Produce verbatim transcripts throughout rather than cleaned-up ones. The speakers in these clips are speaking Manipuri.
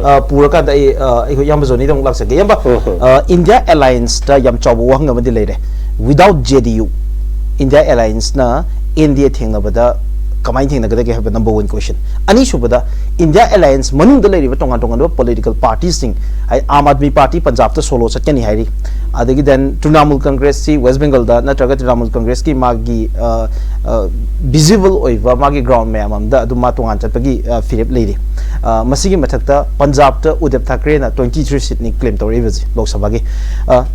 ꯑ, ꯄꯨꯔꯀꯥꯟꯗ ꯑꯩ, ꯑ, ꯑꯩꯈꯣꯏ ꯏꯌꯥꯝꯕ ꯖꯣꯅꯤꯗ ꯑꯃꯨꯛ ꯂꯥꯛꯆꯒꯦ꯫ ꯏꯌꯥꯝꯕ, ꯎꯝ, ꯎꯝ꯫ ꯑ, ꯏꯟꯗꯤꯌꯥ ꯑꯦꯂꯥꯏꯟꯁꯇ ꯌꯥꯝ ꯆꯥꯎꯕ ꯋꯥꯍꯪ ꯑꯃꯗꯤ ꯂꯩꯔꯦ꯫ Without J D U, India ꯑꯦꯂꯥꯏꯟꯁꯅ N D A ꯊꯦꯡꯅꯕꯗ ꯀꯃꯥꯏꯅ ꯊꯦꯡꯅꯒꯗꯒꯦ ꯍꯥꯏꯕ number one question꯫ ꯑꯅꯤꯁꯨꯕꯗ, ꯏꯟꯗꯤꯌꯥ ꯑꯦꯂꯥꯏꯟꯁ ꯃꯅꯨꯡꯗ ꯂꯩꯔꯤꯕ ꯇꯣꯉꯥꯟ ꯇꯣꯉꯥꯟꯕ political partyꯁꯤꯡ, ꯍꯥꯏ, ꯑꯥꯝ ꯑꯥꯗꯃꯤ ꯄꯥꯔꯇꯤ ꯄꯟꯖꯥꯕꯇ ꯁꯣꯂꯣ ꯆꯠꯀꯅꯤ ꯍꯥꯏꯔꯤ, ꯑꯗꯒꯤ then ꯇ꯭ꯔꯤꯅꯥꯃꯨꯜ ꯀꯪꯒ꯭ꯔꯦꯁꯁꯤ ꯋꯦꯁ ꯕꯦꯡꯒꯜꯗ ꯅꯠꯇ꯭ꯔꯒ ꯇ꯭ꯔꯤꯅꯥꯃꯨꯜ ꯀꯪꯒ꯭ꯔꯦꯁꯀꯤ ꯃꯥꯒꯤ, ꯑ, ꯑ, visible ꯑꯣꯏꯕ ꯃꯥꯒꯤ ground ꯃꯌꯥꯝ ꯑꯃꯗ ꯑꯗꯨꯝ ꯃꯥ ꯇꯣꯉꯥꯟ ꯆꯠꯄꯒꯤ, ꯑ, ꯐꯤꯔꯦꯞ ꯂꯩꯔꯤ꯫ ꯑ, ꯃꯁꯤꯒꯤ ꯃꯊꯛꯇ ꯄꯟꯖꯥꯕꯇ ꯎꯗꯦꯕ ꯊꯥꯀ꯭ꯔꯦꯅ twenty three seatꯅꯤ claim ꯇꯧꯔꯛꯏꯕꯁꯤ ꯂꯣꯛ ꯁꯚꯥꯒꯤ꯫ ꯑ,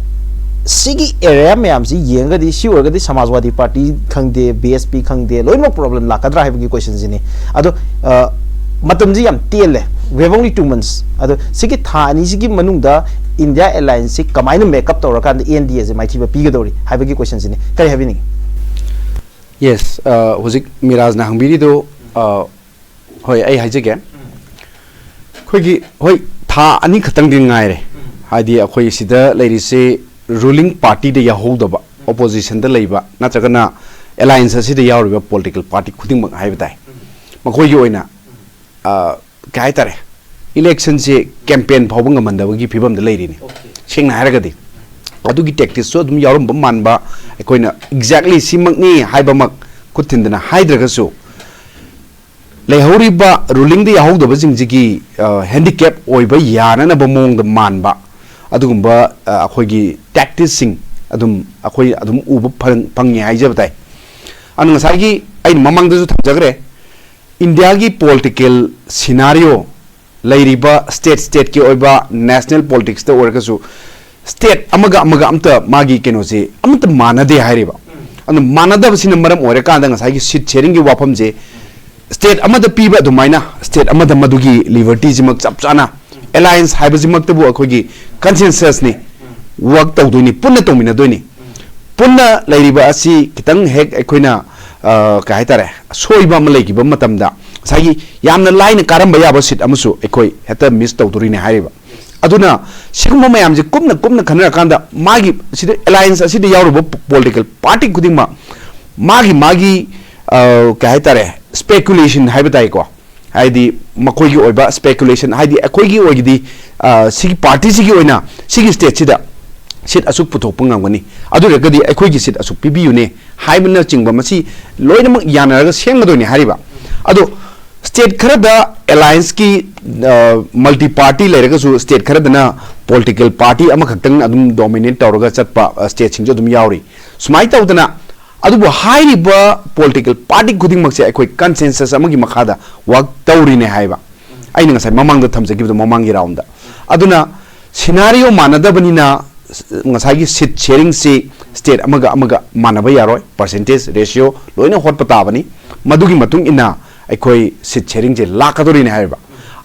ꯁꯤꯒꯤ area ꯃꯌꯥꯝꯁꯤ ꯌꯦꯡꯉꯒꯗꯤ, ꯁꯤ ꯑꯣꯏꯔꯒꯗꯤ ꯁꯃꯥꯖꯋꯥꯗꯤ ꯄꯥꯔꯇꯤ ꯈꯪꯗꯦ, B S P ꯈꯪꯗꯦ, ꯂꯣꯏꯅꯃꯛ problem ꯂꯥꯛꯀꯗ꯭ꯔꯥ ꯍꯥꯏꯕꯒꯤ questionꯁꯤꯅꯤ꯫ ꯑꯗꯣ, ꯑ, ꯃꯇꯝꯁꯤ ꯌꯥꯝ ꯇꯦꯜꯂꯦ, we have only two months꯫ ꯑꯗꯣ ꯁꯤꯒꯤ ꯊꯥ ꯑꯅꯤꯁꯤꯒꯤ ꯃꯅꯨꯡꯗ ꯏꯟꯗꯤꯌꯥ ꯑꯦꯂꯥꯏꯟꯁꯁꯤ ꯀꯃꯥꯏꯅ make up ꯇꯧꯔꯀꯥꯟꯗ N D Aꯁꯦ ꯃꯥꯏꯊꯤꯕ ꯄꯤꯒꯗꯧꯔꯤ ꯍꯥꯏꯕꯒꯤ questionꯁꯤꯅꯤ꯫ ꯀꯔꯤ ꯍꯥꯏꯕꯤꯅꯤꯡꯉꯤ? Yes, ꯑ, ꯍꯧꯖꯤꯛ ꯃꯤꯔꯥꯖꯅ ꯍꯪꯕꯤꯔꯤꯗꯣ, ꯑ, ꯍꯣꯏ, ꯑꯩ ꯍꯥꯏꯖꯒꯦ꯫ ꯑꯩꯈꯣꯏꯒꯤ, ꯍꯣꯏ, ꯊꯥ ꯑꯅꯤ ꯈꯛꯇꯪꯗꯤ ꯉꯥꯏꯔꯦ꯫ ꯍꯥꯏꯗꯤ ꯑꯩꯈꯣꯏ ꯁꯤꯗ ꯂꯩꯔꯤꯁꯦ ruling partyꯗ ꯌꯥꯎꯍꯧꯗꯕ, oppositionꯗ ꯂꯩꯕ, ꯅꯠꯇ꯭ꯔꯒꯅ alliance ꯑꯁꯤꯗ ꯌꯥꯎꯔꯤꯕ political party ꯈꯨꯗꯤꯡꯃꯛ ꯍꯥꯏꯕ ꯇꯥꯏ, ꯃꯈꯣꯏꯒꯤ ꯑꯣꯏꯅ, ꯑ, ꯀꯩ ꯍꯥꯏꯇꯥꯔꯦ, electionꯁꯦ campaign ꯐꯥꯎꯕ ꯉꯝꯍꯟꯗꯕꯒꯤ ꯐꯤꯕꯝꯗ ꯂꯩꯔꯤꯅꯤ꯫ Okay. ꯁꯦꯡꯅ ꯍꯥꯏꯔꯒꯗꯤ ꯑꯗꯨꯒꯤ tacticsꯁꯨ ꯑꯗꯨꯝ ꯌꯥꯎꯔꯝꯕ ꯃꯥꯟꯕ, ꯑꯩꯈꯣꯏꯅ exactly ꯁꯤꯃꯛꯅꯤ ꯍꯥꯏꯕꯃꯛ ꯈꯨꯠ ꯊꯤꯟꯗꯅ ꯍꯥꯏꯗ꯭ꯔꯒꯁꯨ, ꯂꯩꯍꯧꯔꯤꯕ rulingꯗ ꯌꯥꯎꯍꯧꯗꯕꯁꯤꯡꯁꯤꯒꯤ, ꯑ, handicap ꯑꯣꯏꯕ ꯌꯥꯅꯅꯕ ꯃꯑꯣꯡꯗ ꯃꯥꯟꯕ ꯑꯗꯨꯒꯨꯝꯕ, ꯑ, ꯑꯩꯈꯣꯏꯒꯤ tacticsꯁꯤꯡ ꯑꯗꯨꯝ ꯑꯩꯈꯣꯏ ꯑꯗꯨꯝ ꯎꯕ ꯐꯪ-, ꯐꯪꯉꯦ ꯍꯥꯏꯖꯕ ꯇꯥꯏ꯫ ꯑꯗꯨꯅ ꯉꯁꯥꯏꯒꯤ ꯑꯩꯅ ꯃꯃꯥꯡꯗꯁꯨ ꯊꯝꯖꯈ꯭ꯔꯦ, ꯏꯟꯗꯤꯌꯥꯒꯤ political scenario, ꯂꯩꯔꯤꯕ state stateꯀꯤ ꯑꯣꯏꯕ national politicsꯇ ꯑꯣꯏꯔꯒꯁꯨ, state ꯑꯃꯒ ꯑꯃꯒ ꯑꯝꯇ ꯃꯥꯒꯤ ꯀꯩꯅꯣꯁꯦ ꯑꯃꯠꯇ ꯃꯥꯟꯅꯗꯦ ꯍꯥꯏꯔꯤꯕ꯫ ꯑꯗꯨꯅ ꯃꯥꯟꯅꯗꯕꯁꯤꯅ ꯃꯔꯝ ꯑꯣꯏꯔꯀꯥꯟꯗ ꯉꯁꯥꯏꯒꯤ seat sharingꯒꯤ ꯋꯥꯐꯝꯁꯦ state ꯑꯃꯗ ꯄꯤꯕ ꯑꯗꯨꯃꯥꯏꯅ state ꯑꯃꯗ ꯃꯗꯨꯒꯤ libertyꯁꯤꯃꯛ ꯆꯞ ꯆꯥꯅ, alliance ꯍꯥꯏꯕꯁꯤꯃꯛꯇꯕꯨ ꯑꯩꯈꯣꯏꯒꯤ consensusꯅꯤ, work ꯇꯧꯗꯣꯏꯅꯤ, ꯄꯨꯟꯅ ꯇꯧꯃꯤꯟꯅꯗꯣꯏꯅꯤ꯫ ꯄꯨꯟꯅ ꯂꯩꯔꯤꯕ ꯑꯁꯤ ꯈꯤꯇꯪ ꯍꯦꯛ ꯑꯩꯈꯣꯏꯅ, ꯑ, ꯀꯩ ꯍꯥꯏꯇꯥꯔꯦ, ꯑꯁꯣꯏꯕ ꯑꯃ ꯂꯩꯈꯤꯕ ꯃꯇꯝꯗ ꯉꯁꯥꯏꯒꯤ ꯌꯥꯝꯅ ꯂꯥꯏꯅ ꯀꯥꯔꯝꯕ ꯌꯥꯕ seat ꯑꯃꯁꯨ ꯑꯩꯈꯣꯏ ꯍꯦꯛꯇ miss ꯇꯧꯗꯣꯔꯤꯅꯦ ꯍꯥꯏꯔꯤꯕ꯫ ꯑꯗꯨꯅ ꯁꯤꯒꯨꯝꯕ ꯃꯌꯥꯝꯁꯦ ꯀꯨꯞꯅ ꯀꯨꯞꯅ ꯈꯟꯅꯔꯀꯥꯟꯗ ꯃꯥꯒꯤ ꯁꯤꯗ alliance ꯑꯁꯤꯗ ꯌꯥꯎꯔꯨꯕ political party ꯈꯨꯗꯤꯡꯃꯛ ꯃꯥꯒꯤ ꯃꯥꯒꯤ, ꯑ, ꯀꯩ ꯍꯥꯏꯇꯥꯔꯦ, speculation ꯍꯥꯏꯕ ꯇꯥꯏꯀꯣ, ꯍꯥꯏꯗꯤ ꯃꯈꯣꯏꯒꯤ ꯑꯣꯏꯕ speculation, ꯍꯥꯏꯗꯤ ꯑꯩꯈꯣꯏꯒꯤ ꯑꯣꯏꯒꯗꯤ, ꯑ, ꯁꯤꯒꯤ ꯄꯥꯔꯇꯤꯁꯤꯒꯤ ꯑꯣꯏꯅ ꯁꯤꯒꯤ ꯁ꯭ꯇꯦꯠꯁꯤꯗ ꯁꯤꯠ ꯑꯁꯨꯛ ꯄꯨꯊꯣꯛꯄ ꯉꯝꯒꯅꯤ, ꯑꯗꯨ ꯑꯣꯏꯔꯒꯗꯤ ꯑꯩꯈꯣꯏꯒꯤ ꯁꯤꯠ ꯑꯁꯨꯛ ꯄꯤꯕꯤꯌꯨꯅꯦ ꯍꯥꯏꯕꯅꯆꯤꯡꯕ, ꯃꯁꯤ ꯂꯣꯏꯅꯃꯛ ꯌꯥꯅꯔꯒ ꯁꯦꯝꯒꯗꯣꯏꯅꯦ ꯍꯥꯏꯔꯤꯕ꯫ ꯑꯗꯣ ꯁ꯭ꯇꯦꯠ ꯈꯔꯗ ꯑꯦꯂꯥꯏꯟꯁꯀꯤ, ꯑ, ꯃꯜꯇꯤ ꯄꯥꯔꯇꯤ ꯂꯩꯔꯒꯁꯨ, ꯁ꯭ꯇꯦꯠ ꯈꯔꯗꯅ ꯄꯣꯂꯤꯇꯤꯀꯦꯜ ꯄꯥꯔꯇꯤ ꯑꯃꯈꯛꯇꯪ ꯑꯗꯨꯝ ꯗꯣꯃꯤꯅꯦꯠ ꯇꯧꯔꯒ ꯆꯠꯄ, ꯑ, ꯁ꯭ꯇꯦꯠꯁꯤꯡꯁꯨ ꯑꯗꯨꯝ ꯌꯥꯎꯔꯤ꯫ ꯁꯨꯃꯥꯏꯅ ꯇꯧꯗꯅ, ꯑꯗꯨꯕꯨ ꯍꯥꯏꯔꯤꯕ ꯄꯣꯂꯤꯇꯤꯀꯦꯜ ꯄꯥꯔꯇꯤ ꯈꯨꯗꯤꯡꯃꯛꯁꯦ ꯑꯩꯈꯣꯏ ꯀꯟꯁꯦꯟꯁꯁ ꯑꯃꯒꯤ ꯃꯈꯥꯗ ꯋꯥꯔꯛ ꯇꯧꯔꯤꯅꯦ ꯍꯥꯏꯕ꯫ ꯑꯩꯅ ꯉꯁꯥꯏ ꯃꯃꯥꯡꯗ ꯊꯝꯖꯈꯤꯕꯗꯣ, ꯃꯃꯥꯡꯒꯤ ꯔꯥꯎꯟꯗ꯫ ꯑꯗꯨꯅ ꯁꯤꯅꯥꯔꯤꯑꯣ ꯃꯥꯟꯅꯗꯕꯅꯤꯅ, ꯉꯁꯥꯏꯒꯤ ꯁꯤꯠ ꯁꯦꯌꯔꯤꯡꯁꯤ ꯁ꯭ꯇꯦꯠ ꯑꯃꯒ ꯑꯃꯒ ꯃꯥꯟꯅꯕ ꯌꯥꯔꯣꯏ, ꯄꯥꯔꯁꯦꯟꯇꯦꯖ ꯔꯦꯁꯤꯑꯣ ꯂꯣꯏꯅ ꯍꯣꯠꯄ ꯇꯥꯕꯅꯤ꯫ ꯃꯗꯨꯒꯤ ꯃꯇꯨꯡ ꯏꯟꯅ ꯑꯩꯈꯣꯏ ꯁꯤꯠ ꯁꯦꯌꯔꯤꯡꯁꯦ ꯂꯥꯛꯀꯗꯧꯔꯤꯅꯦ ꯍꯥꯏꯔꯤꯕ꯫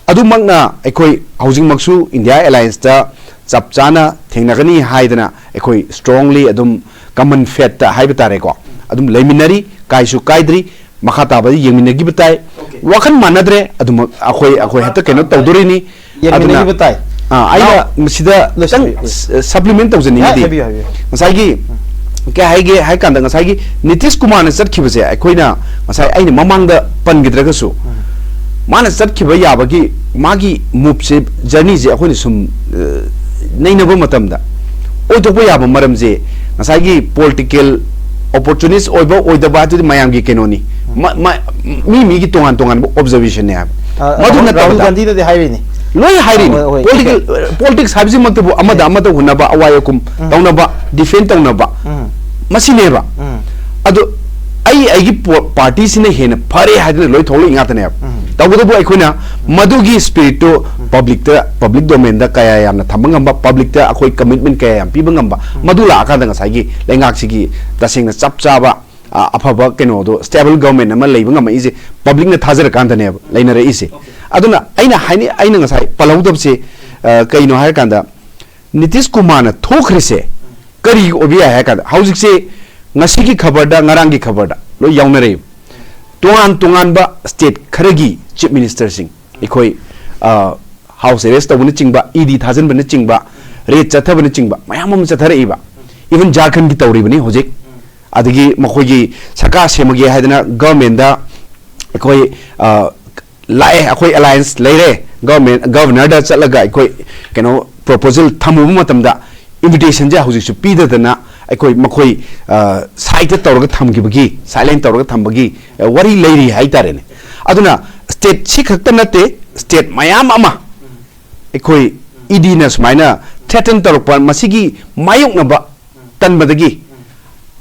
ꯑꯗꯨꯃꯛꯅ ꯑꯩꯈꯣꯏ ꯍꯧꯖꯤꯛꯃꯛꯁꯨ ꯏꯟꯗꯤꯌꯥ ꯑꯦꯂꯥꯏꯟꯁꯇ ꯆꯞ ꯆꯥꯅ ꯊꯦꯡꯅꯒꯅꯤ ꯍꯥꯏꯗꯅ ꯑꯩꯈꯣꯏ ꯁ꯭ꯇ꯭ꯔꯣꯡꯂꯤ ꯑꯗꯨꯝ ꯀꯃꯟ ꯐꯦꯠꯇ ꯍꯥꯏꯕ ꯇꯥꯔꯦꯀꯣ, ꯑꯗꯨꯝ ꯂꯩꯃꯤꯟꯅꯔꯤ, ꯀꯥꯏꯁꯨ ꯀꯥꯏꯗ꯭ꯔꯤ꯫ ꯃꯈꯥ ꯇꯥꯕꯗꯤ ꯌꯦꯡꯃꯤꯟꯅꯈꯤꯕ ꯇꯥꯏ꯫ ꯑꯣꯀꯦ꯫ ꯋꯥꯈꯜ ꯃꯥꯟꯅꯗ꯭ꯔꯦ, ꯑꯗꯨꯃꯛ ꯑꯩꯈꯣꯏ, ꯑꯩꯈꯣꯏ ꯍꯦꯛꯇ ꯀꯩꯅꯣ ꯇꯧꯗꯣꯔꯤꯅꯤ꯫ ꯑꯗꯨꯅ, ꯌꯦꯡꯃꯤꯟꯅꯈꯤꯕ ꯇꯥꯏ꯫ ꯑꯥ, ꯑꯩꯅ ꯅꯥꯎ, ꯃꯁꯤꯗ ꯂꯣꯏꯁꯤꯟꯕꯤꯌꯨ, ꯈꯤꯇꯪ ꯂꯣꯏꯁꯤꯟꯕꯤꯌꯨ꯫ ꯁ-, ꯁꯄ꯭ꯂꯤꯃꯦꯟ ꯇꯧꯖꯅꯤꯡꯉꯤꯗꯤ, ꯍꯥꯏꯕꯤꯌꯨ, ꯍꯥꯏꯕꯤꯌꯨ꯫ ꯉꯁꯥꯏꯒꯤ, ꯎꯝ꯫ ꯀꯩ ꯍꯥꯏꯒꯦ ꯍꯥꯏ ꯀꯥꯟꯗ, ꯉꯁꯥꯏꯒꯤ ꯅꯤꯇꯤꯁ ꯀꯨꯃꯥꯔꯅ ꯆꯠꯈꯤꯕꯁꯦ, ꯑꯩꯈꯣꯏꯅ ꯉꯁꯥꯏ ꯑꯩꯅ ꯃꯃꯥꯡꯗ ꯄꯟꯈꯤꯗ꯭ꯔꯒꯁꯨ, ꯎꯝ꯫ ꯃꯥꯅ ꯆꯠꯈꯤꯕ ꯌꯥꯕꯒꯤ ꯃꯥꯒꯤ ꯃꯨꯞꯁꯦ, ꯖꯔꯅꯤꯁꯦ ꯑꯩꯈꯣꯏꯅ ꯁꯨꯝ, ꯑ, ꯅꯩꯅꯕ ꯃꯇꯝꯗ ꯑꯣꯏꯊꯣꯛꯄ ꯌꯥꯕ ꯃꯔꯝꯁꯦ, ꯉꯁꯥꯏꯒꯤ ꯄꯣꯂꯤꯇꯤꯀꯦꯜ ꯑꯣꯄꯣꯔꯆꯨꯅꯤꯁ ꯑꯣꯏꯕ ꯑꯣꯏꯗꯕ ꯑꯗꯨꯗꯤ ꯃꯌꯥꯝꯒꯤ ꯀꯩꯅꯣꯅꯤ꯫ ꯎꯝ꯫ ꯃ-, ꯃ-, ꯃꯤ ꯃꯤꯒꯤ ꯇꯣꯉꯥꯟ ꯇꯣꯉꯥꯟꯕ ꯑꯣꯕꯖꯔꯕꯦꯁꯟꯅꯦ ꯍꯥꯏꯕ꯫ ꯑ, ꯃꯗꯨ ꯔꯥꯍꯨꯜ ꯅꯠꯇꯕꯗ ꯒꯥꯟꯙꯤꯅꯗꯤ ꯍꯥꯏꯔꯤꯅꯤ꯫ ꯂꯣꯏ ꯍꯥꯏꯔꯤꯅꯤ꯫ ꯍꯣꯏ, ꯍꯣꯏ, ꯄꯣꯂꯤꯇꯤꯀꯦꯜ, ꯑꯣꯀꯦ꯫ ꯄꯣꯂꯤꯇꯤꯛꯁ ꯍꯥꯏꯕꯁꯤꯃꯛꯇꯕꯨ ꯑꯃꯗ ꯑꯣꯀꯦ꯫ ꯑꯃꯗ ꯍꯨꯟꯅꯕ, ꯑꯋꯥꯏ ꯑꯈꯨꯝ ꯎꯝ꯫ ꯇꯧꯅꯕ, ꯗꯤꯐꯦꯟ ꯇꯧꯅꯕ, ꯎꯝ꯫ ꯃꯁꯤꯅꯦꯕ꯫ ꯎꯝ꯫ ꯑꯗꯣ ꯑꯩ, ꯑꯩꯒꯤ ꯄꯣ-, ꯄꯥꯔꯇꯤꯁꯤꯅ ꯍꯦꯟꯅ ꯐꯔꯦ ꯍꯥꯏꯗꯅ ꯂꯣꯏ ꯊꯣꯛꯂꯛꯏ ꯉꯥꯛꯇꯅꯦꯕ꯫ ꯎꯝ꯫ ꯇꯧꯕꯇꯕꯨ ꯑꯩꯈꯣꯏꯅ ꯃꯗꯨꯒꯤ ꯁ꯭ꯄꯤꯔꯤꯠꯇꯨ ꯎꯝ꯫ ꯄꯕ꯭ꯂꯤꯛꯇ, ꯄꯕ꯭ꯂꯤꯛ ꯗꯣꯃꯦꯟꯗ ꯀꯌꯥ ꯌꯥꯝꯅ ꯊꯝꯕ ꯉꯝꯕ, ꯄꯕ꯭ꯂꯤꯛꯇ ꯑꯩꯈꯣꯏ ꯀꯃꯤꯠꯃꯦꯟ ꯀꯌꯥ ꯌꯥꯝ ꯄꯤꯕ ꯉꯝꯕ, ꯎꯝ꯫ ꯃꯗꯨ ꯂꯥꯛꯑꯀꯥꯟꯗ ꯉꯁꯥꯏꯒꯤ ꯂꯩꯉꯥꯛꯁꯤꯒꯤ ꯇꯁꯦꯡꯅ ꯆꯞ ꯆꯥꯕ, ꯑ, ꯑꯐꯕ ꯀꯩꯅꯣꯗꯣ, ꯁ꯭ꯇꯦꯕꯜ ꯒꯚꯔꯟꯃꯦꯟꯠ ꯑꯃ ꯂꯩꯕ ꯉꯝꯃꯛꯏꯁꯦ ꯄꯕ꯭ꯂꯤꯛꯅ ꯊꯥꯖꯔꯀꯥꯟꯗꯅꯦꯕ ꯂꯩꯅꯔꯛꯏꯁꯦ꯫ ꯑꯣꯀꯦ꯫ ꯑꯗꯨꯅ ꯑꯩꯅ ꯍꯥꯏꯅꯤ-, ꯑꯩꯅ ꯉꯁꯥꯏ ꯄꯜꯍꯧꯗꯕꯁꯦ, ꯑ, ꯀꯩꯅꯣ ꯍꯥꯏꯔꯀꯥꯟꯗ, ꯅꯤꯇꯤꯁ ꯀꯨꯃꯥꯔꯅ ꯊꯣꯛꯈ꯭ꯔꯤꯁꯦ ꯀꯔꯤ ꯑꯣꯏꯕ ꯌꯥꯏ ꯍꯥꯏ ꯀꯥꯟꯗ, ꯍꯧꯖꯤꯛꯁꯦ ꯉꯁꯤꯒꯤ ꯈꯕꯔꯗ, ꯉꯔꯥꯡꯒꯤ ꯈꯕꯔꯗ ꯂꯣꯏ ꯌꯥꯎꯅꯔꯛꯏꯕ꯫ ꯇꯣꯉꯥꯟ ꯇꯣꯉꯥꯟꯕ ꯁ꯭ꯇꯦꯠ ꯈꯔꯒꯤ ꯆꯤꯐ ꯃꯤꯅꯤꯁꯇꯔꯁꯤꯡ, ꯑꯩꯈꯣꯏ, ꯑ, ꯍꯥꯎꯁ ꯑꯦꯔꯦꯁ ꯇꯧꯕꯅꯆꯤꯡꯕ, ꯏ ꯗꯤ ꯊꯥꯖꯤꯟꯕꯅꯆꯤꯡꯕ, ꯔꯦꯗ ꯆꯠꯊꯕꯅꯆꯤꯡꯕ ꯃꯌꯥꯝ ꯑꯃ ꯆꯠꯊꯔꯛꯏꯕ꯫ ꯏꯚꯟ ꯖꯥꯔꯈꯟꯒꯤ ꯇꯧꯔꯤꯕꯅꯤ ꯍꯧꯖꯤꯛ꯫ ꯑꯗꯒꯤ ꯃꯈꯣꯏꯒꯤ ꯁꯔꯀꯥꯔ ꯁꯦꯝꯃꯒꯦ ꯍꯥꯏꯗꯅ ꯒꯚꯔꯟꯃꯦꯟꯗ ꯑꯩꯈꯣꯏ, ꯑ, ꯂꯥꯛꯑꯦ, ꯑꯩꯈꯣꯏ ꯑꯦꯂꯥꯏꯟꯁ ꯂꯩꯔꯦ, ꯒꯚꯔꯟꯃꯦꯟ ꯒꯚꯔꯅꯔꯗ ꯆꯠꯂꯒ ꯑꯩꯈꯣꯏ ꯀꯩꯅꯣ ꯄ꯭ꯔꯣꯄꯣꯖꯦꯜ ꯊꯝꯃꯨꯕ ꯃꯇꯝꯗ ꯏꯟꯚꯤꯇꯦꯁꯟꯁꯦ ꯍꯧꯖꯤꯛꯁꯨ ꯄꯤꯗꯗꯅ ꯑꯩꯈꯣꯏ ꯃꯈꯣꯏ ꯁꯥꯏꯠꯇ ꯇꯧꯔꯒ ꯊꯝꯈꯤꯕꯒꯤ, ꯁꯥꯏꯂꯦꯟ ꯇꯧꯔꯒ ꯊꯝꯕꯒꯤ ꯋꯥꯔꯤ ꯂꯩꯔꯤ ꯍꯥꯏꯇꯥꯔꯦꯅꯦ꯫ ꯑꯗꯨꯅ ꯁ꯭ꯇꯦꯠ ꯁꯤ ꯈꯛꯇ ꯅꯠꯇꯦ, ꯁ꯭ꯇꯦꯠ ꯃꯌꯥꯝ ꯑꯃ ꯑꯩꯈꯣꯏ ꯏ ꯗꯤꯅ ꯁꯨꯃꯥꯏꯅ ꯊ꯭ꯔꯦꯇꯟ ꯇꯧꯔꯛꯄ, ꯃꯁꯤꯒꯤ ꯃꯥꯌꯣꯛꯅꯕ ꯇꯟꯕꯗꯒꯤ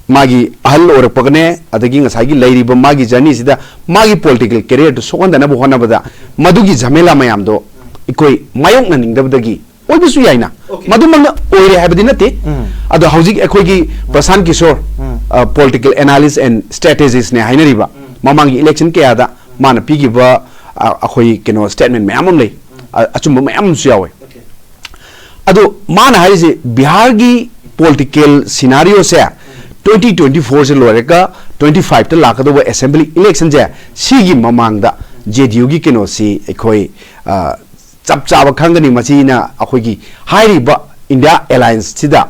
ꯃꯥꯒꯤ ꯑꯍꯜ ꯑꯣꯏꯔꯛꯄꯒꯅꯦ, ꯑꯗꯒꯤ ꯉꯁꯥꯏꯒꯤ ꯂꯩꯔꯤꯕ ꯃꯥꯒꯤ ꯖꯔꯅꯤꯁꯤꯗ ꯃꯥꯒꯤ ꯄꯣꯂꯤꯇꯤꯀꯦꯜ ꯀꯦꯔꯤꯌꯔꯗꯨ ꯁꯣꯛꯍꯟꯗꯅꯕ ꯍꯣꯠꯅꯕꯗ ꯃꯗꯨꯒꯤ ꯖꯃꯦꯂꯥ ꯃꯌꯥꯝꯗꯣ ꯑꯩꯈꯣꯏ ꯃꯥꯌꯣꯛꯅꯅꯤꯡꯗꯕꯗꯒꯤ ꯑꯣꯏꯕꯁꯨ ꯌꯥꯏꯅ, ꯃꯗꯨꯃꯛꯅ ꯑꯣꯏꯔꯦ ꯍꯥꯏꯕꯗꯤ ꯅꯠꯇꯦ꯫ ꯑꯗꯣ ꯍꯧꯖꯤꯛ ꯑꯩꯈꯣꯏꯒꯤ ꯄ꯭ꯔꯁꯥꯟ ꯀꯤꯁꯣꯔ ꯄꯣꯂꯤꯇꯤꯀꯦꯜ ꯑꯦꯅꯥꯂꯤꯁ ꯑꯦꯟ ꯁ꯭ꯇ꯭ꯔꯦꯇꯦꯖꯤꯁꯅꯦ ꯍꯥꯏꯅꯔꯤꯕ, ꯃꯃꯥꯡꯒꯤ ꯏꯂꯦꯛꯁꯟ ꯀꯌꯥꯗ ꯃꯥꯅ ꯄꯤꯈꯤꯕ ꯑ, ꯑꯩꯈꯣꯏꯒꯤ ꯀꯩꯅꯣ ꯁ꯭ꯇꯦꯠꯃꯦꯟ ꯃꯌꯥꯝ ꯑꯃ ꯂꯩ, ꯑ, ꯑꯆꯨꯝꯕ ꯃꯌꯥꯝ ꯑꯃꯁꯨ ꯌꯥꯎꯋꯦ꯫ ꯑꯗꯣ ꯃꯥꯅ ꯍꯥꯏꯔꯤꯁꯦ ꯕꯤꯍꯥꯔꯒꯤ ꯄꯣꯂꯤꯇꯤꯀꯦꯜ ꯁꯤꯅꯥꯔꯤꯑꯣꯁꯦ ꯇ꯭ꯋꯦꯟꯇꯤ ꯇ꯭ꯋꯦꯟꯇꯤ ꯐꯣꯔꯁꯦ ꯂꯣꯏꯔꯒ ꯇ꯭ꯋꯦꯟꯇꯤ ꯐꯥꯏꯚꯇ ꯂꯥꯛꯀꯗꯧꯕ ꯑꯦꯁꯦꯝꯕ꯭ꯂꯤ ꯏꯂꯦꯛꯁꯟꯁꯦ, ꯁꯤꯒꯤ ꯃꯃꯥꯡꯗ ꯖꯦ ꯗꯤ ꯌꯨꯒꯤ ꯀꯩꯅꯣꯁꯤ ꯑꯩꯈꯣꯏ, ꯑ, ꯆꯞ ꯆꯥꯕ ꯈꯪꯒꯅꯤ꯫ ꯃꯁꯤꯅ ꯑꯩꯈꯣꯏꯒꯤ ꯍꯥꯏꯔꯤꯕ ꯏꯟꯗꯤꯌꯥ ꯑꯦꯂꯥꯏꯟꯁꯁꯤꯗ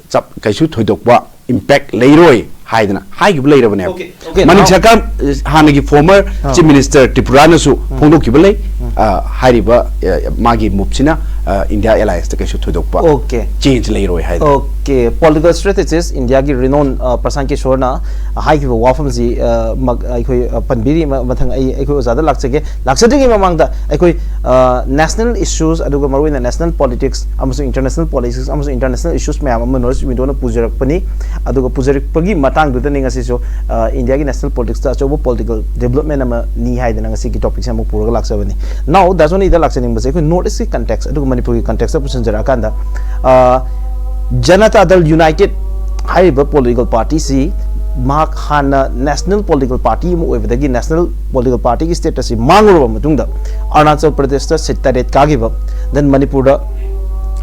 ꯆꯞ, ꯀꯩꯁꯨ ꯊꯣꯏꯗꯣꯛꯄ ꯏꯝꯄꯦꯛ ꯂꯩꯔꯣꯏ ꯍꯥꯏꯗꯅ ꯍꯥꯏꯈꯤꯕ ꯂꯩꯔꯕꯅꯦꯕ꯫ Okay, okay, ꯃꯅꯤꯛ now ꯁꯔꯀꯥꯔ, ꯍꯥꯟꯅꯒꯤ ꯐꯣꯔꯃꯔ ꯑꯥ꯫ ꯆꯤꯐ ꯃꯤꯅꯤꯁꯇꯔ ꯇ꯭ꯔꯤꯄꯨꯔꯥꯅꯁꯨ ꯎꯝ꯫ ꯐꯣꯡꯗꯣꯛꯈꯤꯕ ꯂꯩ꯫ ꯎꯝ꯫ ꯑ, ꯍꯥꯏꯔꯤꯕ, ꯑ, ꯃꯥꯒꯤ ꯃꯨꯚꯁꯤꯅ, ꯑ, ꯏꯟꯗꯤꯌꯥ ꯑꯦꯂꯥꯏꯟꯁꯇ ꯀꯩꯁꯨ ꯊꯣꯏꯗꯣꯛꯄ Okay꯫ ꯆꯦꯟꯖ ꯂꯩꯔꯣꯏ ꯍꯥꯏꯗꯅ꯫ Okay, political strategist ꯏꯟꯗꯤꯌꯥꯒꯤ renowned, ꯑ, ꯄ꯭ꯔꯁꯥꯟ ꯀꯤꯁꯣꯔꯅ ꯍꯥꯏꯈꯤꯕ ꯋꯥꯐꯝꯁꯤ, ꯑ, ꯃꯛ-, ꯑꯩꯈꯣꯏ, ꯑ, ꯄꯟꯕꯤꯔꯤ꯫ ꯃ-, ꯃꯊꯪ ꯑꯩ, ꯑꯩꯈꯣꯏ ꯑꯣꯖꯥꯗ ꯂꯥꯛꯆꯒꯦ꯫ ꯂꯥꯛꯆꯗ꯭ꯔꯤꯉꯩ ꯃꯃꯥꯡꯗ ꯑꯩꯈꯣꯏ, ꯑ, national issues ꯑꯗꯨꯒ ꯃꯔꯨꯑꯣꯏꯅ national politics ꯑꯃꯁꯨꯡ international politics ꯑꯃꯁꯨꯡ international issues ꯃꯌꯥꯝ ꯑꯃ North East Window ꯅ ꯄꯨꯖꯔꯛꯄꯅꯤ꯫ ꯑꯗꯨꯒ ꯄꯨꯖꯔꯛꯄꯒꯤ ꯃꯇꯥꯡꯗꯨꯗꯅꯤ ꯉꯁꯤꯁꯨ, ꯑ, ꯏꯟꯗꯤꯌꯥꯒꯤ national politics ꯇ ꯑꯆꯧꯕ political development ꯑꯃꯅꯤ ꯍꯥꯏꯗꯅ ꯉꯁꯤꯒꯤ topic ꯁꯦ ꯑꯃꯨꯛ ꯄꯨꯔꯒ ꯂꯥꯛꯆꯕꯅꯤ꯫ Now, ꯗꯥ ꯖꯣꯅꯤꯗ ꯂꯥꯛꯆꯅꯤꯡꯕꯁꯦ ꯑꯩꯈꯣꯏ North East ꯀꯤ context ꯑꯗꯨꯒ ꯃꯅꯤꯄꯨꯔꯒꯤ context ꯇ ꯄꯨꯁꯤꯟꯖꯔꯛꯑꯀꯥꯟꯗ, ꯑ, ꯖꯅꯇꯥ ꯗꯜ ꯌꯨꯅꯥꯏꯇꯦꯗ ꯍꯥꯏꯔꯤꯕ political party ꯁꯤ ꯃꯍꯥꯛ ꯍꯥꯟꯅ national political party ꯑꯃ ꯑꯣꯏꯕꯗꯒꯤ national political party ꯒꯤ status ꯁꯤ ꯃꯥꯡꯂꯨꯔꯕ ꯃꯇꯨꯡꯗ ꯑꯔꯨꯅꯥꯆꯜ ꯄ꯭ꯔꯗꯦꯁꯇ seat ꯇꯔꯦꯠ ꯀꯥꯈꯤꯕ, then ꯃꯅꯤꯄꯨꯔꯗ,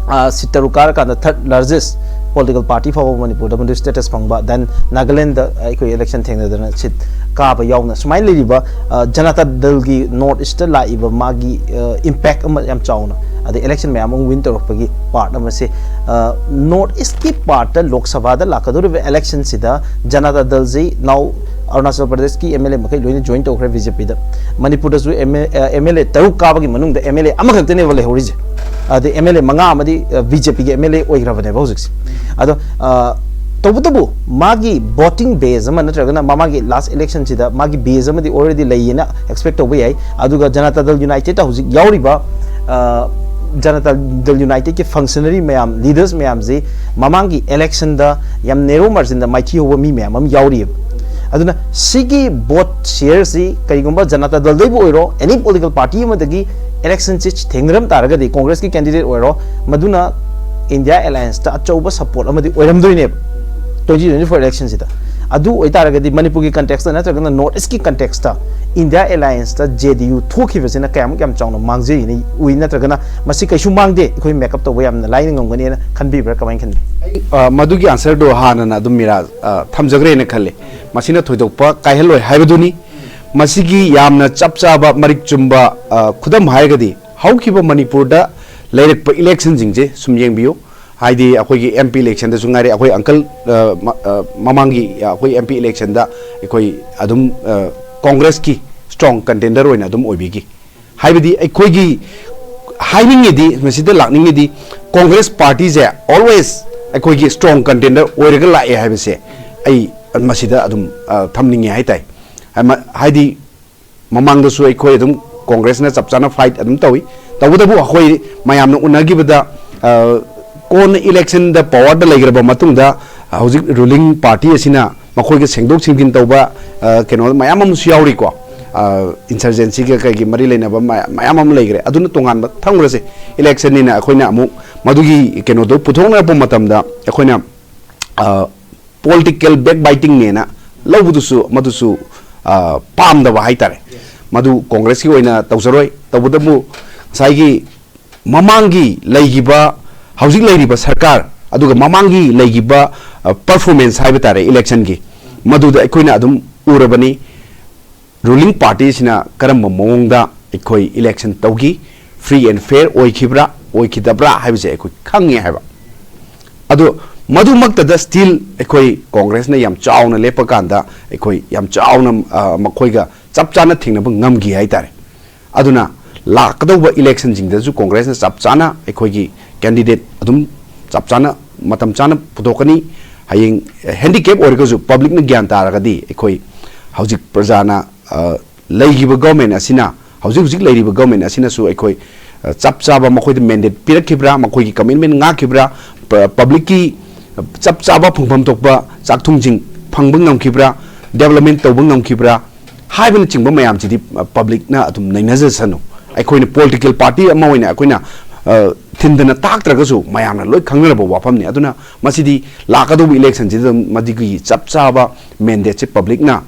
ꯑ, seat ꯇꯔꯨꯛ ꯀꯥꯔꯀꯥꯟꯗ third largest political party ꯐꯥꯎꯕ ꯃꯅꯤꯄꯨꯔꯗ ꯃꯗꯨ status ꯐꯪꯕ, then ꯅꯥꯒꯥꯂꯦꯟꯗ ꯑꯩꯈꯣꯏ election ꯊꯦꯡꯅꯗꯅ seat ꯀꯥꯕ ꯌꯥꯎꯅ ꯁꯨꯃꯥꯏꯅ ꯂꯩꯔꯤꯕ, ꯑ, ꯖꯅꯇꯥ ꯗꯜꯒꯤ North East ꯇ ꯂꯥꯛꯏꯕ ꯃꯥꯒꯤ, ꯑ, impact ꯑꯃ ꯌꯥꯝ ꯆꯥꯎꯅ, ꯑꯗꯩ election ꯃꯌꯥꯝ ꯑꯃ win ꯇꯧꯔꯛꯄꯒꯤ part ꯑꯃꯁꯦ, ꯑ, North East ꯀꯤ part ꯇ ꯂꯣꯛ ꯁꯚꯥꯗ ꯂꯥꯛꯀꯗꯧꯔꯤꯕ election ꯁꯤꯗ ꯖꯅꯇꯥ ꯗꯜꯁꯤ now ꯑꯔꯨꯅꯥꯆꯜ ꯄ꯭ꯔꯗꯦꯁꯀꯤ ꯑꯦꯝ ꯑꯦꯜ ꯑꯦ ꯃꯈꯩ ꯂꯣꯏꯅ ꯖꯣꯏꯟ ꯇꯧꯈ꯭ꯔꯦ ꯕꯤ ꯖꯦ ꯄꯤꯗ꯫ ꯃꯅꯤꯄꯨꯔꯗꯁꯨ ꯑꯦꯝ ꯑꯦꯜ ꯑꯦ ꯇꯔꯨꯛ ꯀꯥꯕꯒꯤ ꯃꯅꯨꯡꯗ ꯑꯦꯝ ꯑꯦꯜ ꯑꯦ ꯑꯃꯈꯛꯇꯅꯦꯕ ꯂꯩꯍꯧꯔꯤꯁꯦ꯫ ꯑꯗꯩ ꯑꯦꯝ ꯑꯦꯜ ꯑꯦ ꯃꯉꯥ ꯑꯃꯗꯤ ꯕꯤ ꯖꯦ ꯄꯤꯒꯤ ꯑꯦꯝ ꯑꯦꯜ ꯑꯦ ꯑꯣꯏꯈ꯭ꯔꯕꯅꯦꯕ ꯍꯧꯖꯤꯛꯁꯦ꯫ ꯑꯗꯣ ꯑ, ꯇꯧꯕꯇꯕꯨ ꯃꯥꯒꯤ ꯚꯣꯇꯤꯡ ꯕꯦꯁ ꯑꯃ ꯅꯠꯇ꯭ꯔꯒꯅ ꯃꯃꯥꯡꯒꯤ ꯂꯥꯁ ꯏꯂꯦꯛꯁꯟꯁꯤꯗ ꯃꯥꯒꯤ ꯕꯦꯁ ꯑꯃꯗꯤ ꯑꯣꯜꯔꯦꯗꯤ ꯂꯩꯌꯦꯅ ꯑꯦꯛꯁꯄꯦꯛ ꯇꯧꯕ ꯌꯥꯏ꯫ ꯑꯗꯨꯒ ꯖꯅꯇꯥ ꯗꯜ ꯌꯨꯅꯥꯏꯇꯦꯗ ꯍꯧꯖꯤꯛ ꯌꯥꯎꯔꯤꯕ, ꯑ, ꯖꯅꯇꯥ ꯗꯜ ꯌꯨꯅꯥꯏꯇꯦꯗꯀꯤ ꯐꯪꯁꯅꯔꯤ ꯃꯌꯥꯝ, ꯂꯤꯗꯔꯁ ꯃꯌꯥꯝꯁꯤ ꯃꯃꯥꯡꯒꯤ ꯏꯂꯦꯛꯁꯟꯗ ꯌꯥꯝ ꯅꯦꯔꯣ ꯃꯥꯔꯖꯤꯟꯗ ꯃꯥꯏꯊꯤ ꯍꯧꯕ ꯃꯤ ꯃꯌꯥꯝ ꯑꯃ ꯌꯥꯎꯔꯤꯑꯕ꯫ ꯑꯗꯨꯅ ꯁꯤꯒꯤ ꯚꯣꯠ ꯁꯤꯌꯔꯁꯤ ꯀꯔꯤꯒꯨꯝꯕ ꯖꯅꯇꯥ ꯗꯜꯗꯩꯕꯨ ꯑꯣꯏꯔꯣ, ꯑꯦꯅꯤ ꯄꯣꯂꯤꯇꯤꯀꯦꯜ ꯄꯥꯔꯇꯤ ꯑꯃꯗꯒꯤ ꯏꯂꯦꯛꯁꯟꯁꯤ ꯊꯦꯡꯅꯔꯝ ꯇꯥꯔꯒꯗꯤ, ꯀꯣꯡꯒ꯭ꯔꯦꯁꯀꯤ ꯀꯦꯟꯗꯤꯗꯦꯠ ꯑꯣꯏꯔꯣ, ꯃꯗꯨꯅ ꯏꯟꯗꯤꯌꯥ ꯑꯦꯂꯥꯌꯟꯁꯇ ꯑꯆꯧꯕ ꯁꯄꯣꯔꯠ ꯑꯃꯗꯤ ꯑꯣꯏꯔꯝꯗꯣꯏꯅꯦꯕ ꯇ꯭ꯋꯦꯟꯇꯤ ꯇ꯭ꯋꯦꯟꯇꯤ ꯐꯣꯔ ꯏꯂꯦꯛꯁꯟꯁꯤꯗ꯫ ꯑꯗꯨ ꯑꯣꯏꯇꯥꯔꯒꯗꯤ ꯃꯅꯤꯄꯨꯔꯒꯤ ꯀꯟꯇꯦꯛꯁꯇ ꯅꯠꯇ꯭ꯔꯒꯅ ꯅꯣꯔꯠ ꯏꯁꯀꯤ ꯀꯟꯇꯦꯛꯁꯇ ꯏꯟꯗꯤꯌꯥ ꯑꯦꯂꯥꯌꯟꯁꯇ ꯖꯦ ꯗꯤ ꯌꯨ ꯊꯣꯛꯈꯤꯕꯁꯤꯅ ꯀꯌꯥꯃꯨꯛ ꯌꯥꯝ ꯆꯥꯎꯅ ꯃꯥꯡꯖꯩꯅ ꯎꯏ, ꯅꯠꯇ꯭ꯔꯒꯅ ꯃꯁꯤ ꯀꯩꯁꯨ ꯃꯥꯡꯗꯦ, ꯑꯩꯈꯣꯏ ꯃꯦꯀꯞ ꯇꯧꯕ ꯌꯥꯝꯅ ꯂꯥꯏꯅ ꯉꯝꯒꯅꯤꯅ ꯈꯟꯕꯤꯕ꯭ꯔꯥ, ꯀꯃꯥꯏꯅ ꯈꯟꯕꯤ? ꯑ, ꯃꯗꯨꯒꯤ ꯑꯟꯁꯔꯗꯣ ꯍꯥꯟꯅꯅ ꯑꯗꯨꯝ ꯃꯤꯔꯥ, ꯑ, ꯊꯝꯖꯈ꯭ꯔꯦꯅ ꯈꯜꯂꯤ꯫ ꯃꯁꯤꯅ ꯊꯣꯏꯗꯣꯛꯄ ꯀꯥꯏꯍꯜꯂꯣꯏ ꯍꯥꯏꯕꯗꯨꯅꯤ꯫ ꯃꯁꯤꯒꯤ ꯌꯥꯝꯅ ꯆꯞ ꯆꯥꯕ, ꯃꯔꯤꯛ ꯆꯨꯝꯕ, ꯑ, ꯈꯨꯗꯝ ꯍꯥꯏꯔꯒꯗꯤ ꯍꯧꯈꯤꯕ ꯃꯅꯤꯄꯨꯔꯗ ꯂꯩꯔꯛꯄ ꯏꯂꯦꯛꯁꯟꯁꯤꯡꯁꯦ ꯁꯨꯝ ꯌꯦꯡꯕꯤꯌꯨ꯫ ꯍꯥꯏꯗꯤ ꯑꯩꯈꯣꯏꯒꯤ ꯑꯦꯝ ꯄꯤ ꯏꯂꯦꯛꯁꯟꯗꯁꯨ ꯉꯥꯏꯔꯦ, ꯑꯩꯈꯣꯏ ꯑꯪꯀꯜ, ꯑ, ꯃ-, ꯑ, ꯃꯃꯥꯡꯒꯤ ꯑꯩꯈꯣꯏ ꯑꯦꯝ ꯄꯤ ꯏꯂꯦꯛꯁꯟꯗ ꯑꯩꯈꯣꯏ ꯑꯗꯨꯝ, ꯑ, ꯀꯣꯡꯒ꯭ꯔꯦꯁꯀꯤ ꯁ꯭ꯇ꯭ꯔꯣꯡ ꯀꯟꯇꯦꯟꯗꯔ ꯑꯣꯏꯅ ꯑꯗꯨꯝ ꯑꯣꯏꯕꯤꯈꯤ꯫ ꯍꯥꯏꯕꯗꯤ ꯑꯩꯈꯣꯏꯒꯤ ꯍꯥꯏꯅꯤꯡꯉꯤꯗꯤ, ꯃꯁꯤꯗ ꯂꯥꯛꯅꯤꯡꯉꯤꯗꯤ, ꯀꯣꯡꯒ꯭ꯔꯦꯁ ꯄꯥꯔꯇꯤꯁꯦ ꯑꯣꯜꯋꯦꯁ ꯑꯩꯈꯣꯏꯒꯤ ꯁ꯭ꯇ꯭ꯔꯣꯡ ꯀꯟꯇꯦꯟꯗꯔ ꯑꯣꯏꯔꯒ ꯂꯥꯛꯑꯦ ꯍꯥꯏꯕꯁꯦ ꯑꯩ ꯃꯁꯤꯗ ꯑꯗꯨꯝ, ꯑ, ꯊꯝꯅꯤꯡꯉꯦ ꯍꯥꯏ ꯇꯥꯏ꯫ ꯍꯥꯏꯃ-, ꯍꯥꯏꯗꯤ ꯃꯃꯥꯡꯗꯁꯨ ꯑꯩꯈꯣꯏ ꯑꯗꯨꯝ ꯀꯣꯡꯒ꯭ꯔꯦꯁꯅ ꯆꯞ ꯆꯥꯅ ꯐꯥꯏꯠ ꯑꯗꯨꯝ ꯇꯧꯏ꯫ ꯇꯧꯕꯇꯕꯨ ꯑꯩꯈꯣꯏ ꯃꯌꯥꯝꯅ ꯎꯅꯈꯤꯕꯗ, ꯑ, ꯀꯣꯟꯅ ꯏꯂꯦꯛꯁꯟꯗ ꯄꯋꯥꯔꯗ ꯂꯩꯈ꯭ꯔꯕ ꯃꯇꯨꯡꯗ ꯍꯧꯖꯤꯛ ꯔꯨꯂꯤꯡ ꯄꯥꯔꯇꯤ ꯑꯁꯤꯅ ꯃꯈꯣꯏꯒ ꯁꯦꯡꯗꯣꯛ ꯁꯦꯡꯖꯤꯟ ꯇꯧꯕ, ꯑ, ꯀꯩꯅꯣ ꯃꯌꯥꯝ ꯑꯃꯁꯨ ꯌꯥꯎꯔꯤꯀꯣ꯫ ꯑ, ꯏꯟꯁꯔꯖꯦꯟꯁꯤꯒ ꯀꯩꯒꯤ ꯃꯔꯤ ꯂꯩꯅꯕ ꯃꯌꯥꯝ, ꯃꯌꯥꯝ ꯑꯃ ꯂꯩꯈ꯭ꯔꯦ꯫ ꯑꯗꯨꯅ ꯇꯣꯉꯥꯟꯕ ꯊꯝꯈ꯭ꯔꯁꯦ꯫ ꯏꯂꯦꯛꯁꯟꯅꯤꯅ ꯑꯩꯈꯣꯏꯅ ꯑꯃꯨꯛ ꯃꯗꯨꯒꯤ ꯀꯩꯅꯣꯗꯣ ꯄꯨꯊꯣꯛꯅꯔꯛꯄ ꯃꯇꯝꯗ ꯑꯩꯈꯣꯏꯅ, ꯑ, ꯄꯣꯂꯤꯇꯤꯀꯦꯜ ꯕꯦꯛ ꯕꯥꯏꯇꯤꯡꯅꯦꯅ ꯂꯧꯕꯗꯨꯁꯨ, ꯃꯗꯨꯁꯨ, ꯑ, ꯄꯥꯝꯗꯕ ꯍꯥꯏꯇꯥꯔꯦ꯫ ꯃꯗꯨ ꯀꯣꯡꯒ꯭ꯔꯦꯁꯀꯤ ꯑꯣꯏꯅ ꯇꯧꯖꯔꯣꯏ꯫ ꯇꯧꯕꯇꯕꯨ ꯉꯁꯥꯏꯒꯤ ꯃꯃꯥꯡꯒꯤ ꯂꯩꯈꯤꯕ, ꯍꯧꯖꯤꯛ ꯂꯩꯔꯤꯕ ꯁꯔꯀꯥꯔ ꯑꯗꯨꯒ ꯃꯃꯥꯡꯒꯤ ꯂꯩꯈꯤꯕ, ꯑ, ꯄꯔꯐꯣꯔꯃꯦꯟꯁ ꯍꯥꯏꯕ ꯇꯥꯔꯦ ꯏꯂꯦꯛꯁꯟꯒꯤ, ꯃꯗꯨꯗ ꯑꯩꯈꯣꯏꯅ ꯑꯗꯨꯝ ꯎꯔꯕꯅꯤ꯫ ꯔꯨꯂꯤꯡ ꯄꯥꯔꯇꯤꯁꯤꯅ ꯀꯔꯝꯕ ꯃꯑꯣꯡꯗ ꯑꯩꯈꯣꯏ ꯏꯂꯦꯛꯁꯟ ꯇꯧꯈꯤ, ꯐ꯭ꯔꯤ ꯑꯦꯟ ꯐꯦꯌꯔ ꯑꯣꯏꯈꯤꯕ꯭ꯔꯥ, ꯑꯣꯏꯈꯤꯗꯕ꯭ꯔꯥ ꯍꯥꯏꯕꯁꯦ ꯑꯩꯈꯣꯏ ꯈꯪꯉꯦ ꯍꯥꯏꯕ꯫ ꯑꯗꯣ ꯃꯗꯨꯃꯛꯇꯗ still ꯑꯩꯈꯣꯏ ꯀꯣꯡꯒ꯭ꯔꯦꯁꯅ ꯌꯥꯝ ꯆꯥꯎꯅ ꯂꯦꯞꯄ ꯀꯥꯟꯗ ꯑꯩꯈꯣꯏ ꯌꯥꯝ ꯆꯥꯎꯅ, ꯑ, ꯃꯈꯣꯏꯒ ꯆꯞ ꯆꯥꯅ ꯊꯦꯡꯅꯕ ꯉꯝꯈꯤ ꯍꯥꯏꯇꯥꯔꯦ꯫ ꯑꯗꯨꯅ ꯂꯥꯛꯀꯗꯧꯕ electionꯁꯤꯡꯗꯁꯨ ꯀꯣꯡꯒ꯭ꯔꯦꯁꯅ ꯆꯞ ꯆꯥꯅ ꯑꯩꯈꯣꯏꯒꯤ candidate ꯑꯗꯨꯝ ꯆꯞ ꯆꯥꯅ ꯃꯇꯝ ꯆꯥꯅ ꯄꯨꯊꯣꯛꯀꯅꯤ꯫ ꯍꯌꯦꯡ handicap ꯑꯣꯏꯔꯒꯁꯨ publicꯅ ꯒ꯭ꯌꯥꯟ ꯇꯥꯔꯒꯗꯤ ꯑꯩꯈꯣꯏ ꯍꯧꯖꯤꯛ ꯄ꯭ꯔꯖꯥꯅ, ꯑ, ꯂꯩꯈꯤꯕ government ꯑꯁꯤꯅ, ꯍꯧꯖꯤꯛ ꯍꯧꯖꯤꯛ ꯂꯩꯔꯤꯕ government ꯑꯁꯤꯅꯁꯨ ꯑꯩꯈꯣꯏ, ꯑ, ꯆꯞ ꯆꯥꯕ ꯃꯈꯣꯏꯗ mandate ꯄꯤꯔꯛꯈꯤꯕ꯭ꯔꯥ, ꯃꯈꯣꯏꯒꯤ commitment ꯉꯥꯛꯈꯤꯕ꯭ꯔꯥ, ꯄ-, publicꯀꯤ ꯆꯞ ꯆꯥꯕ ꯐꯪꯐꯝ ꯊꯣꯛꯄ ꯆꯥꯛꯊꯨꯡꯁꯤꯡ ꯐꯪꯕ ꯉꯝꯈꯤꯕ꯭ꯔꯥ, development ꯇꯧꯕ ꯉꯝꯈꯤꯕ꯭ꯔꯥ ꯍꯥꯏꯕꯅꯆꯤꯡꯕ ꯃꯌꯥꯝꯁꯤꯗꯤ, ꯑ, publicꯅ ꯑꯗꯨꯝ ꯅꯩꯅꯖꯁꯅꯨ꯫ ꯑꯩꯈꯣꯏꯅ political party ꯑꯃ ꯑꯣꯏꯅ ꯑꯩꯈꯣꯏꯅ, ꯑ, ꯊꯤꯟꯗꯅ ꯇꯥꯛꯇ꯭ꯔꯒꯁꯨ ꯃꯌꯥꯝꯅ ꯂꯣꯏ ꯈꯪꯅꯔꯕ ꯋꯥꯐꯝꯅꯤ꯫ ꯑꯗꯨꯅ ꯃꯁꯤꯗꯤ ꯂꯥꯛꯀꯗꯧꯕ electionꯁꯤꯗ ꯑꯗꯨꯝ ꯃꯗꯨꯒꯤ ꯆꯞ ꯆꯥꯕ mandateꯁꯦ publicꯅ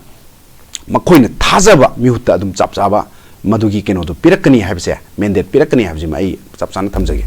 ꯃꯈꯣꯏꯅ ꯊꯥꯖꯕ ꯃꯤꯍꯨꯠꯇ ꯑꯗꯨꯝ ꯆꯞ ꯆꯥꯕ ꯃꯗꯨꯒꯤ ꯀꯩꯅꯣꯗꯨ ꯄꯤꯔꯛꯀꯅꯤ ꯍꯥꯏꯕꯁꯦ, mandate ꯄꯤꯔꯛꯀꯅꯤ ꯍꯥꯏꯕꯁꯤꯃ ꯑꯩ ꯆꯞ ꯆꯥꯅ ꯊꯝꯖꯒꯦ꯫